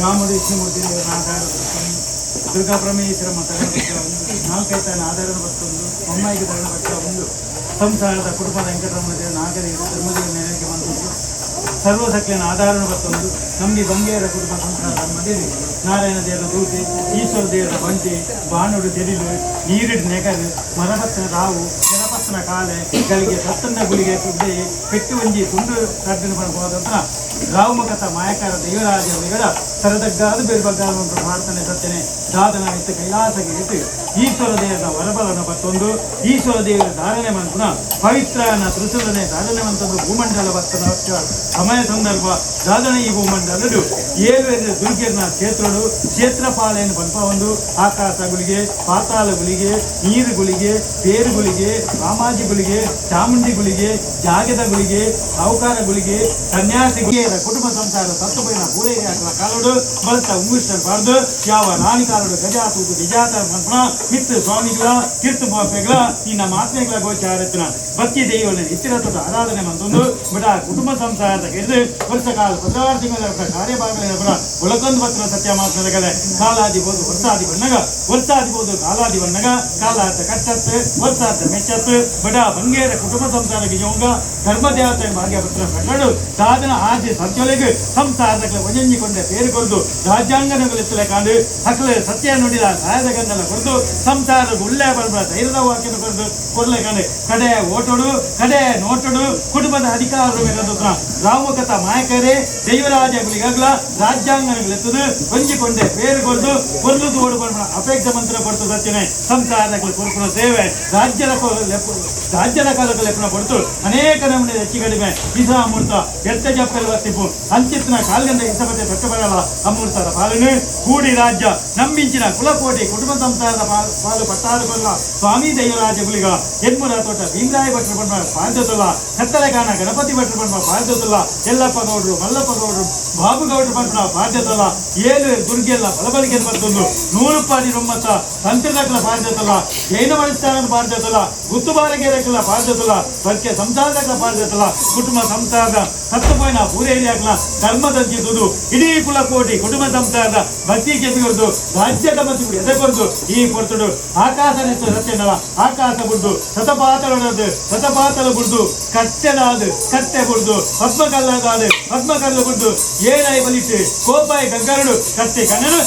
ರಾಮುಡು ವಿಷ್ಣುಮೂರ್ತಿ ದೇವರ ಆಧಾರ ಬರ್ತೊಂದು, ದುರ್ಗಾ ಪರಮೇಶ್ವರ ತರಣ ಬರ್ತೊಂದು, ನಾಲ್ಕೈತಾನ ಆಧಾರ ಬರ್ತೊಂದು, ಮಮ್ಮಾಯಿಗೆ ತರಣ ಬರ್ತಾ ಸಂಸಾರದ ಕುಟುಂಬದ ವೆಂಕಟರಮಣ ದೇವರ ನಾಗರಿಕ ಧರ್ಮದೇವರ ನೆಲೆಗೆ ಬಂದದ್ದು, ಸರ್ವಸಕ್ಲಿನ ಆಧಾರಣ ಬರ್ತೊಂದು, ನಂಬಿ ಬಂಗೇರ ಕುಟುಂಬ ಸಂಸಾರ ಧರ್ಮದೇವಿ ನಾರಾಯಣ ದೇವರ ದೂತೆ, ಈಶ್ವರ ದೇವರ ಬಂಟಿ, ಬಾನುಡು ತೆರಿಲು, ನೀರಿಡು ನೆಗರು, ಮರಬತ್ತನ ರಾವು, ಕೆರಪತ್ತನ ಕಾಲೆ ಗಳಿಗೆ ಸತ್ತಂದ ಗುಳಿಗೆ ತುಡ್ಡೆ ಪೆಟ್ಟು ಒಂಜಿ ತುಂಡು ಕಡ್ಡಿನ ಪಣಪೋದಂತ ರಾವು ಮುಖತ ಮಾಯಕಾರ ದೈವರಾಜ ವಿಗಡ ಸರದಗ್ಗಾದು ಬೇರ್ಬಗ್ಗಾದ ಪ್ರಾರ್ಥನೆ ಸತ್ಯನೆ ದಾದನ ಇತ್ತು ಕೈಲಾಸಗೆ ಇಟ್ಟು ಈಶ್ವರ ದೇವರ ವರಬಲನ ಬತ್ತೊಂದು, ಈಶ್ವರ ದೇವರ ಧಾರಣೆ ಮಂತುನ ಪವಿತ್ರನ ತ್ರಿಶೂಲನೆ ಧಾರಣೆ ಮಂತೊಂದು ಭೂಮಂಡಲ ಬತ್ತನ ಸಮಯ ಸಂದರ್ಭ ದಾದನ ಈ ಭೂಮಂಡಲಡು ಏಳು ದುರ್ಗಿರ್ನ ಕ್ಷೇತ್ರಡು ಕ್ಷೇತ್ರಪಾಲೆಯನ್ನು ಪನ್ಪ ಒಂದು ಆಕಾಶ ಗುಳಿಗೆ, ಪಾತಾಳ ಗುಳಿಗೆ, ನೀರು ಗುಳಿಗೆ, ಪೇರು ಗುಳಿಗೆ, ರಾಮಾಜಿ ಗುಳಿಗೆ, ಚಾಮುಂಡಿ ಗುಳಿಗೆ, ಜಾಗದ ಗುಳಿಗೆ, ಸಾಹುಕಾರ ಗುಳಿಗೆ, ಸನ್ಯಾಸಿ ಗುಳಿಗೆ, ಕುಟುಂಬ ಸಂಸಾರ ತತ್ವಪೈನ ಪೂರೈಕೆ ಹಾಕುವ ಕಾಲೋಡು ಬಲ್ತ ಉಂಗುಷ್ಟರ್ ಬಾರ್ದು ಯಾವ ರಾಣಿ ಕಾಲೋಡು ಗಜ ತೂತು ನಿಜಾತ ಪನ್ಪಣ ಮಿತ್ತು ಸ್ವಾಮಿಗಳ ಕೀರ್ತು ಪೋಪೆಗಳ ನಿನ್ನ ಮಾತ್ಮೆಗಳ ಗೋಚಾರತ್ನ ಭಕ್ತಿ ದೈವನ ಇತ್ತಿರತದ ಆರಾಧನೆ ಮಂತೊಂದು ಬಡ ಕುಟುಂಬ ಸಂಸಾರದ ಹಿಡಿದು ವರ್ಷ ಕಾಲ 16 ತಿಂಗಳ ಕಾರ್ಯಭಾಗಗಳ ಒಳಕೊಂದು ಪತ್ರ ಸತ್ಯ ಮಾತ್ಮದಗಲೆ ಕಾಲಾದಿ ಬೋದು ವರ್ಷಾದಿ ಬಣ್ಣಗ ವರ್ಷಾದಿ ಬೋದು ಕಾಲಾದಿ ಬಣ್ಣಗ ಕಾಲಾರ್ಥ ಕಟ್ಟತ್ತು ವರ್ಷಾರ್ಥ ಮೆಚ್ಚತ್ತು ಬಡ ಬಂಗೇರ ಕುಟುಂಬ ಸಂಸಾರಕ್ಕೆ ಯೋಗ ಧರ್ಮದೇವತೆ ಭಾಗ್ಯ ಪತ್ರ ಕಟ್ಟಡು ಸಾಧನ ಆದಿ ಸತ್ಯೊಲೆಗ್ ಸಂಸಾರದಕ್ಲೆ ಒಂಜೊಂಜಿ ಕೊಂಡೆ ಪೇರು ಕೊರ್ದು ರಾಜ್ಯಾಂಗನಗಳಿತ್ತಲೆ ಕಾಂಡು ಹಕ್ಲೆ ಸತ್ಯ ನುಡಿದ ಸಹಾಯದ ಗಂಧಲ ಕೊರ್ದು ಸಂಸಾರ ಉಳ್ಳೆ ಬಲ್ಬ ಧೈರ್ಯದ ವಾಕ್ಯನ ಕೊರ್ದು ಕೊರ್ಲೆ ಕಾಂಡು ಕಡೆ ಓಟೋಡು ಕಡೆ ನೋಟೋಡು ಕುಟುಂಬದ ಅಧಿಕಾರ ರಾಮಕಥ ಮಾಯಕರೇ ದೈವರಾಜ ಗುಳಿಗಾಗ್ಲ ರಾಜ್ಯಾಂಗನಗಳೆತ್ತದು ಒಂಜಿ ಕೊಂಡೆ ಪೇರು ಕೊರ್ದು ಕೊರ್ಲು ತೋಡು ಪನ್ಪುನ ಅಪೇಕ್ಷ ಮಂತ್ರ ಪಡ್ತು ಸತ್ಯನೆ ಸಂಸಾರದಕ್ಲೆ ಕೊರ್ಪುನ ಸೇವೆ ರಾಜ್ಯದ ರಾಜ್ಯದ ಕಾಲಕ್ಕೆ ಲೆಪ್ಪನ ಕೊಡ್ತು ಅನೇಕ ನಮೂನೆ ಹೆಚ್ಚು ಕಡಿಮೆ ಇಸಾಮೂರ್ತ ಎತ್ತ ಜಪ್ಪಲ್ ವರ್ತಿಪು ಅಂಚಿತ್ನ ಕಾಲ್ಗಂದ ಇಸಪತೆ ತೊಟ್ಟ ಬರಲ್ಲ ಅಮೃತದ ಪಾಲನೆ ಕೂಡಿ ರಾಜ್ಯ ನಂಬಿಂಚಿನ ಕುಲಕೋಟಿ ಕುಟುಂಬ ಸಂಸಾರದ ಪಾಲು ಪಟ್ಟಾದ ಕೊಲ್ಲ ಸ್ವಾಮಿ ದೈವರಾಜ ಗುಳಿಗ ಎನ್ಮುರ ತೋಟ ಭೀಮರಾಯ ಭಟ್ರು ಪಂಡ ಪಾಂಚತುಲ್ಲ ಕತ್ತಲೆಗಾನ ಗಣಪತಿ ಭಟ್ರು ಪಂಡ ಪಾಂಚತುಲ್ಲ ಎಲ್ಲಪ್ಪ ಗೌಡ್ರು ಮಲ್ಲಪ್ಪ ಗೌಡ್ರು ಬಾಬು ಗೌಡ್ರು ಪಂಡ ಪಾಂಚತುಲ್ಲ ಏಳು ದುರ್ಗೆಲ್ಲ ಬಲಬಲಿಕೆ ಬರ್ತೊಂದು ನೂರುಪಾಡಿ ರೊಮ್ಮತ್ತ ತಂತ್ರದಕ್ಲ ಪಾಂಚತುಲ್ಲ ಜೈನ ಮನಸ್ಥಾನ ಪಾಂಚತುಲ್ಲ ಗುತ್ತುಬಾರಗೆರಕ್ಲ ಪಾಂಚತುಲ್ಲ ಬರ್ಕೆ ಸಂಸಾರದಕ್ಲ ಪಾಂಚತುಲ್ಲ ಕುಟುಂಬ ಸಂಸಾರದ ತತ್ವಪೋಯಿನ ಪೂರೈರಿಯಾಕ್ಲ ಧರ್ಮದಂಚಿ ದುದು ಇಡೀ ಕುಲಕೋಟಿ ಕುಟುಂಬ ಸಂಸಾರದ ಭಕ್ತಿ ಕೆಬಿಗೊರ್ದು ರಾಜ್ಯದ ಮಂತ್ರಿ ಎದೆಕೊರ್ದು ಈ ಪೊರ್ತುಡು ಆಕಾಶ ನೆತ್ತು ಸತ್ಯನವ ಆಕಾಶ ಬುಡ್ದು ಶತಪಾತಲೊಡದು ಶತಪಾತಲ ಬುಡ್ದು ಕಟ್ಟೆದಾದು ಕಟ್ಟೆ ಬುಡ್ದು ಪದ್ಮಕಲ್ಲದಾದು ಪದ್ಮಕಲ್ಲು ಬುಡ್ದು ಏನಾಯಿ ಬಲಿಟ್ಟು ಕೋಪಾಯಿ ಗಗ್ಗರಡು ಕತ್ತೆ ಕಣ್ಣನು.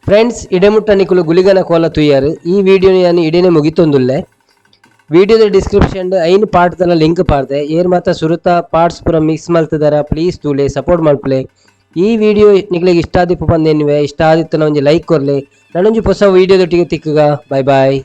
ಫ್ರೆಂಡ್ಸ್, ಇಡೆಮುಟ್ಟ ನಿಕುಲು ಗುಲಿಗನ ಕೋಲ ತೂಯಾರು. ಈ ವಿಡಿಯೋನು ಯಾನ್ ಇಡೆನೆ ಮುಗಿತೊಂದುಲ್ಲೆ. ವಿಡಿಯೋದ ಡಿಸ್ಕ್ರಿಪ್ಷನ್ ಐನ್ ಪಾರ್ಟ್ ದಲ ಲಿಂಕ್ ಪಾಡ್ದೆ. ಏರ್ ಮಾತ ಸುರುತ ಪಾರ್ಟ್ಸ್ ಪೂರ ಮಿಸ್ ಮಲ್ತದರ, ಪ್ಲೀಸ್ ತೂಲೆ, ಸಪೋರ್ಟ್ ಮಲ್ಪುಲೆ. ಈ ವಿಡಿಯೋ ನಿಕ್ಲೆಗ್ ಇಷ್ಟ ಆದಿಪ್ಪು ಪಂದ್ ಎನ್ನುವೆ. ಇಷ್ಟ ಆದಿತ್ತನ ಒಂಜಿ ಲೈಕ್ ಕೊರ್ಲೆ. ನನೊಂಜಿ ಹೊಸ ವಿಡಿಯೋದೊಟ್ಟಿಗೆ ತಿಕ್ಕುಗ. Boy boy.